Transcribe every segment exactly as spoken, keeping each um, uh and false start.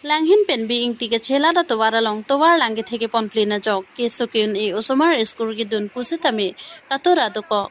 Langhin pen Bi Ingti kachela ta tovar along tovar lang kethe kepon plin ajok keso ke-un-e osomar school kedun pusitame katura dokok.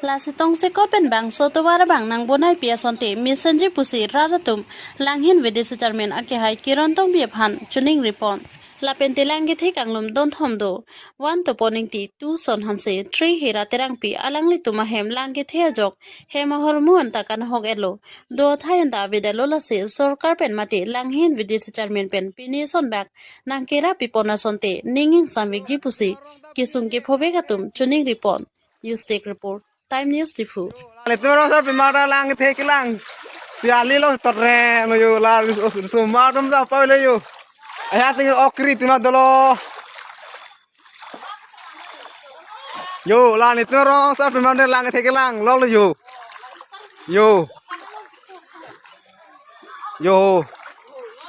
Lasi tongsekot pen bangso tovar abang nangbonai pi asonte mesenji pusi rat atum Langhin V D C chairman akehai Kiron Tokbi aphan choningri pon. Lapen te lang kethe kanglum donthom do. One Topon Ingti, two Son Hanse, three Hera Terangpi, alanglitum ahem lang kethe ajok hem ahormu anta kanahok etlo. Do athai anta avedetlo, lasi sorkar pen mate Langhin V D C chairman pen pini asonbak nangkerap pipon asonte ning ingsamvekji pusi kesung kephovek atum choningri pon. News Desk Report, Time News Diphu. Netum rong sarpi mata lang kethe kelang. Si ali lo totre no yo la ris-, os-, sumar tum sa pa le yo. Aya ting okri tima dolo. Yo, la netum rong sarpi mata lang kethe kelang lo lo yo. Yo. Yo.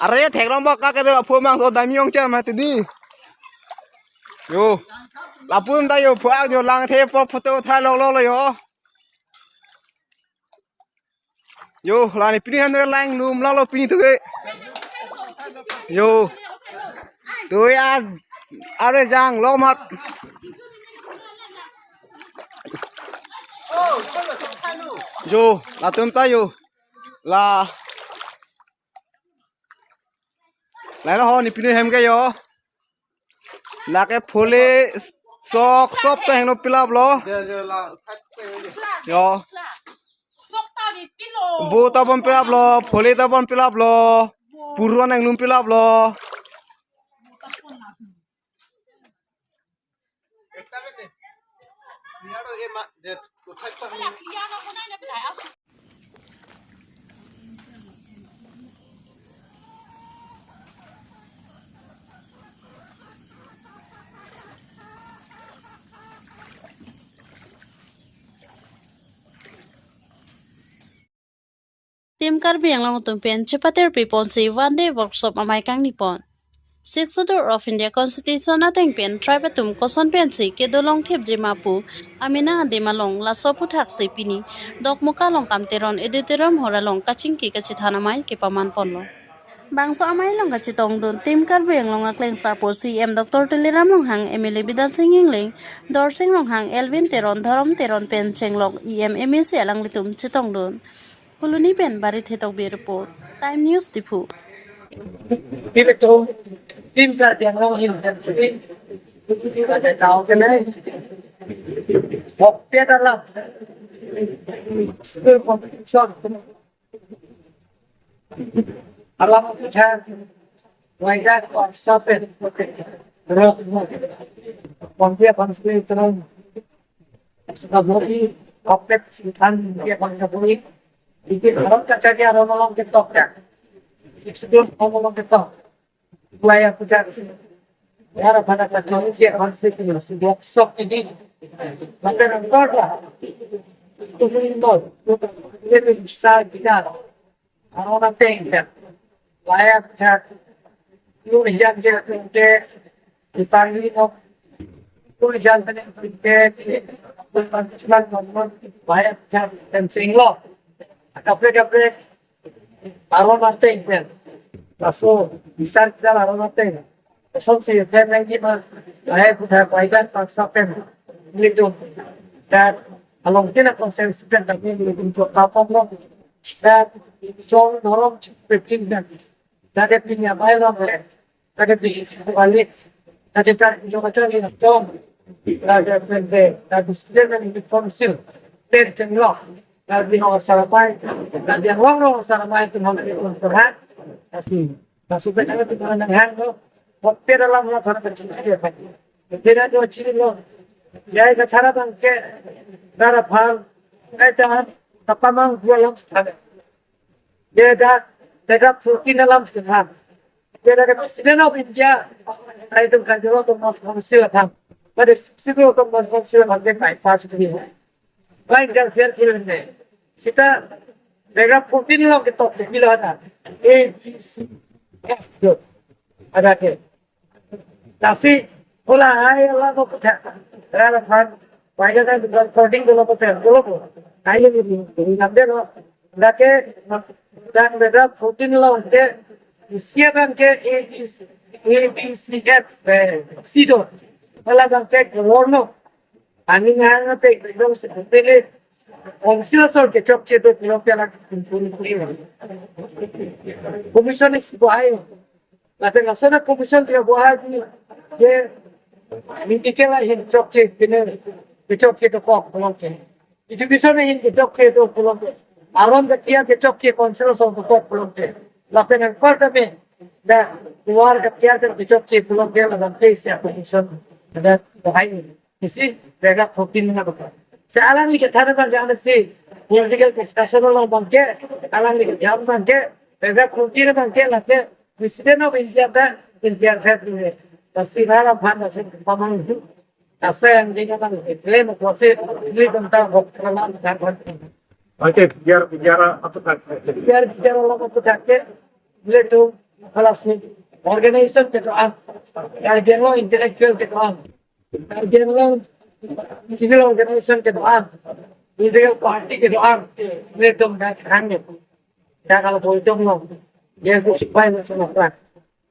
Are theklong bak ka ke de la phu mang so dam yong cha ma ti di. Yo. Lapu ta yo phu ak yo lang the po photo tha lo lo lo yo. Yo, la ne pini han lang lum la lo pini tu ke. Yo. Tu ya are jang lo mat. Yo, latum ta yo. La. La ho ne pini hem ke yo. Lake phule sok sop ta hengno pilap lo. Yo. Bo ta bon pilap lo, phule ta bon pilap lo. Purwan henglum pilap lo. Team Karbi Anglong atum pen chepatir piponsi one day workshop amei kangni pon. Sixth Schedule of India Constitution ateng pen tribe atum koson pensi kedo longthipji ma pu amena adim along laso aputhaksi pini Dokmoka Longkam Teron Auditorium Hall along kachingki kachethan amei kepaman ponlo. Bangso amei along kachetongdun Team Karbi Anglong akleng sarpo C E M Doctor Tuliram Ronghang, M L A Bidal Sing Engleng, Dorsing Ronghang, Elwin Teron, Dhorom Teron pen chenglok E M, M A C alanglitum chetongdun. Huluni pen Barithe Tokbi report, Time News Diphu. Team Karbi Anglong hin organize. Bokpet alam. School competition. Alam aputhak. Waida ko sapet. Rok. Pongkia pangskri terang. Sudah beri opet singkan dia pangkabui. Bikin orang kaca dia orang nolong ketok ya. Sebelum orang nolong ketok. Mulai aku cari sini. Ya, pada kacau dia pangskri ini masih blok sok ini. Maka nonton lah. Itu nonton. Itu bisa kita. Arona teng pen. Layak thak. Lu hijan ke ke. Kita ni no. Lu hijan ke ke. Lu pantas man non non. Layak thak. Tem sing lo. Kaprek kaprek. Arona teng pen. Laso bisar kita arona teng. Kosonsi pen nangji ma, lahai puthak waida paksa pen nelitum. Dan along kena konsen sepen kami nelitum chok tapok lo. Dan song norom chipepin dan. Dade pinya bai lo le. Dade pi balik. Dade kan jo kacang ni song. Dade pen de. Dade student dan di council. Pen cheng lo. Dade no saramai. Dade wang no saramai tu mau nelitum perhat. Asli. Masuk ke dalam tu dalam yang lo. Waktu dalam lo para kecil dia. Tidak ada cili lo. Ya, ke cara bangke. Daraphan. Eh, jangan. Tapamang dua yang. Dia dah. Tegak fourteen dalam sekarang. Dia dah ke President of India. Ai tu kan jero tu mas council kan. Pada sixty tu mas council kan dia bypass ke dia. Baik dan fair kira ni. Sita paragraph fourteen lo ketok de bilo ada. A, B, C, F do. Ada ke. Lasi pula hai la ko kutha. Rara phan. Baik kan recording dolo ko pen dolo ko. Hai ni ni ni nam de lo. Ada ke dan paragraph fourteen lo de. Isi abang ke A B C, A B C F, eh, C do. Hala abang ke Governor. Ani nang te belong se pele Council asor kechokche do pulote la kumpul kumpul. Commission isi bohai. Lapen laso a-commission si bohai di, ye, medical ahin chokche, pine, kechokche dokok pulote. Education ahin kechokche do pulote. Aron katiar kechokche Council asor dokok pulote. Lapen anparta me, da, tovar katiar kechokche pulote, lapen ke isi a-commission. Da, bohai. Isi, paragraph fourteen na baka. Si alangli kethan abang ke si political discussion along abang ke, alangli kethan abang ke, paragraph fourteen abang ke, lake President of India ta, India ta, ta si nara phan ta si pamang hu. Asa yang dia kata, claim ko si, ni tentang hok kalam dan hok. Oke, biar bicara apa tak? Biar bicara lo ko tak ke, le tu, kalau si organization kedoan, Karbi Anglong intellectual kedoan, Karbi Anglong civil organization kedoan, political party kedoan, nelitum dak hang ni. Dak kalau politik lo, dia tu supaya nasional.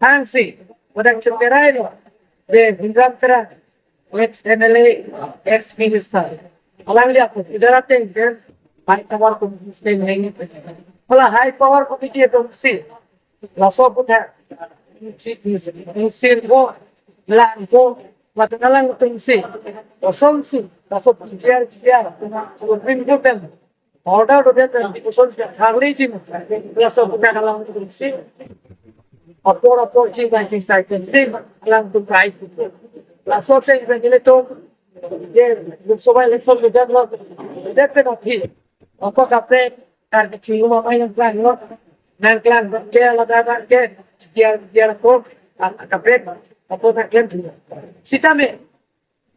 Hang si, pada ceperai lo, de Hinram Terang, ex M L A, ex minister. Alangli aku, tidak ada yang high power committee stain lagi. Kalau high power committee itu si, laso aputhak, si, si, si ko, lang ko, mata kalang tum si, kosong si, laso P G R, P G R, Supreme Court kan, order do dia kan, kosong si, harli si, laso aputhak kalang tum si, apor apor si, kan si, sai kan si, kalang tum kai. Laso si, kan nelitum, ye, Lok Sabha election do dia lo, dia pen athi, apa kaprek, Karbi chingrum amei nangklang lo. Nangklang ke, ladak abang ke, P G R, P G R ko, a, kaprek, apo nangklang tu. Sitame,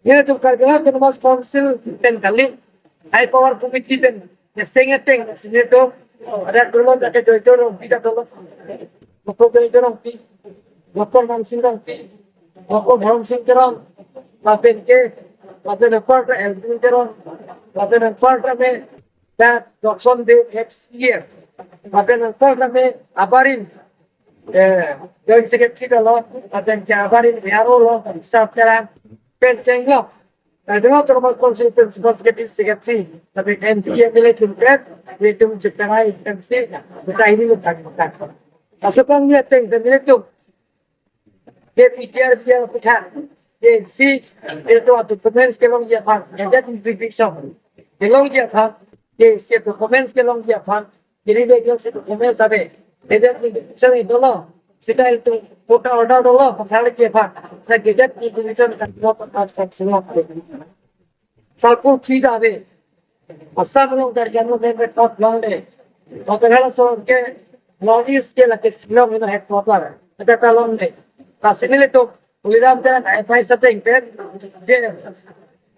nelitum Karbi Anglong Autonomous Council pen kali, high power committee pen, ya seng ateng, sini tu, ada dolo, ada jojo, pita dolo. Bapak jojo, pi, bapak Mansing, pi, bapak Mansing Teron, lapen ke, lapen anparta Elvin Teron, lapen anparta me, that Johnson Day next year. Lapen anparta me abarim, eh, Joint Secretary dolo, lapen ke abarim A R O lo, Sap Terang, pen chenglo. Lapen Autonomous Council Principal Secretary, Secretary, lapen M P M L A tum pen, nelitum ceperai M C, buka ini lo tak tak. Laso abang ni ateng, pen nelitum ke P G R, P G R aputhak, ke si, itu documents kelongji aphan, gazette notification kelongji aphan, ke si documents kelongji aphan, jadi dia ke si documents ave, gazette notification itu lo, sita itu court order dolo, pathalji aphan, sa gazette notification kan semua. Sarkul three ta ave. Assam along Darjan along name record longle. Lapen halaso ke North East ke lake Shillong ino headquarter. Ada ta longle. Lasi nelitum Tuliram Terang advice ateng pen je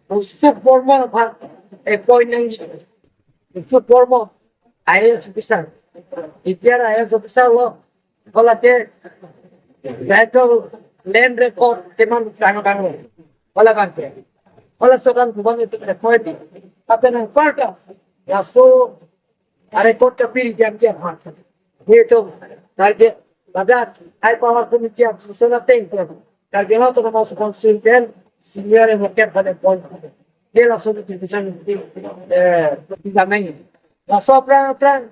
Usop Bormon aphan appoint nangji. Usop Bormon I A S officer. Ipia I A S officer lo. Hala ke, betul, land record teman kang kang. Hala abang ke. Halaso kan kubang itu record di. Tapi anparta, laso a-record kapil jam jam ha. Itu target, ladak high power committee yang susun ateng ke. Karbi Anglong Autonomous Council pen senior yang mungkin pada pon. Dia langsung di division, eh, di Gameng. Laso aphrang aphrang,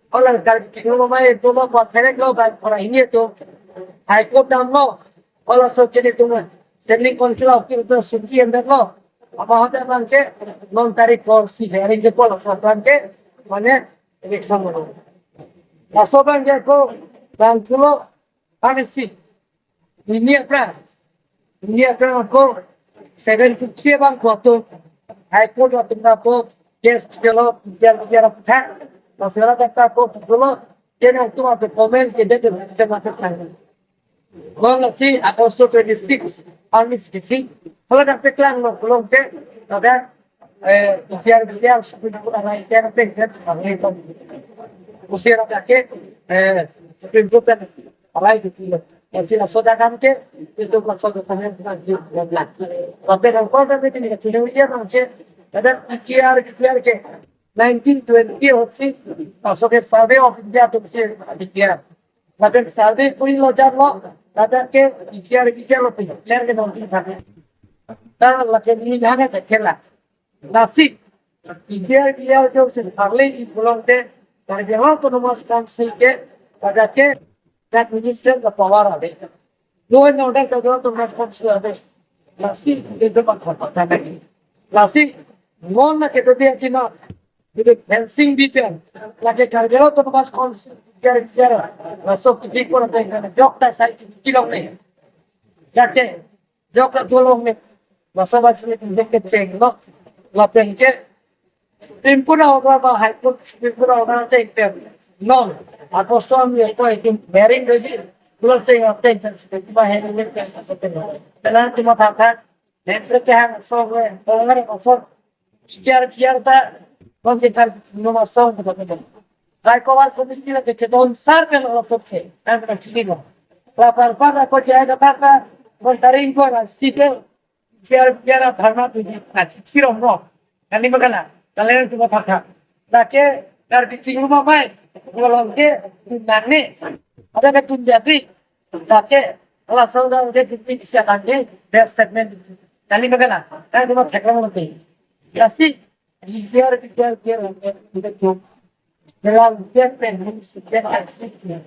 olang kar chingrum amei dolo, patherek lo, ba pora hini tu, High Court damlo, halaso ke nelitum Standing Council of Appeal to suki endet lo, apa hote abang ke, non tarik kor si hearing ke, halaso abang ke, mane election lo. Laso abang ke ko, bang tulo, bang si, ini aphrang, ini aphrang ako, seven fifty abang ko tu, High Court atum na ko, case pijolo, pijar pijar aphuthak, masalah kata ko pijolo, dia nangtum ape comments ke dia tu macam apa kan. Long lasi August twenty-six, Army City, kalau dah peklang lo, belum ke, ada, eh, pijar pijar, sudah arai ke, ada pek, ada pek, usia ada ke, eh, Supreme Court kan, arai gitu lo. Kasi laso akan ke, itu laso dokumen sedang di, di, di. Tapi kalau kami ini, sudah ujian, oke. Ada P G R, P G R ke nineteen twenty, oke, laso ke Survey of India tu si, P G R. Lapen survey puri lo jan lo, ladak ke B G R, B G R lo pini, clear ke non pini tadi. Ta lake ni hana ta kela. Lasi, B G R, B G R jo si parle di pulote, Karbi Anglong Autonomous Council ke, ladak ke, that minister the power ave. Law and order ta Autonomous Council ave. Lasi, itu bang kota lagi. Lasi, non na keto dia kina, itu fencing bipen. Lake Karbi Anglong Autonomous Council, B G R, B G R, laso kiki pura tengah, jok ta sai kiki long ni. Jake, jok ta dua long ni. Laso bas ni kiki kecheng lo. Lapen ke, Supreme Court order ba High Court, Supreme Court order tengpen. Non, apostle ni ko itu bearing doji. Plus teng tengpen, Supreme Court ba hearing tengpen, Supreme Court. Sekarang cuma thak thak, Hemprek ke hang song we, tongar ko song. B G R, B G R ta, kon ke kan numa song ko ko. Sai ko war committee la ke cheton sar ke lo sok ke, kan ka chini lo. Lapar par ko jai ka ta ka, kon taring ko la sike, B G R, B G R dharma tu di na chik sirom no. Kali magala, kalian tu thak thak. Lake, Karbi Anglong mai, ngolong ke, nang ne. Ada ke tun jadi, Lake, laso da udah dikti bisa lagi, best statement. Kali magana, kan cuma thekang lebih. Lasi, B G R, B G R, B G R, B G R, dalam B G R pen, B G R pen,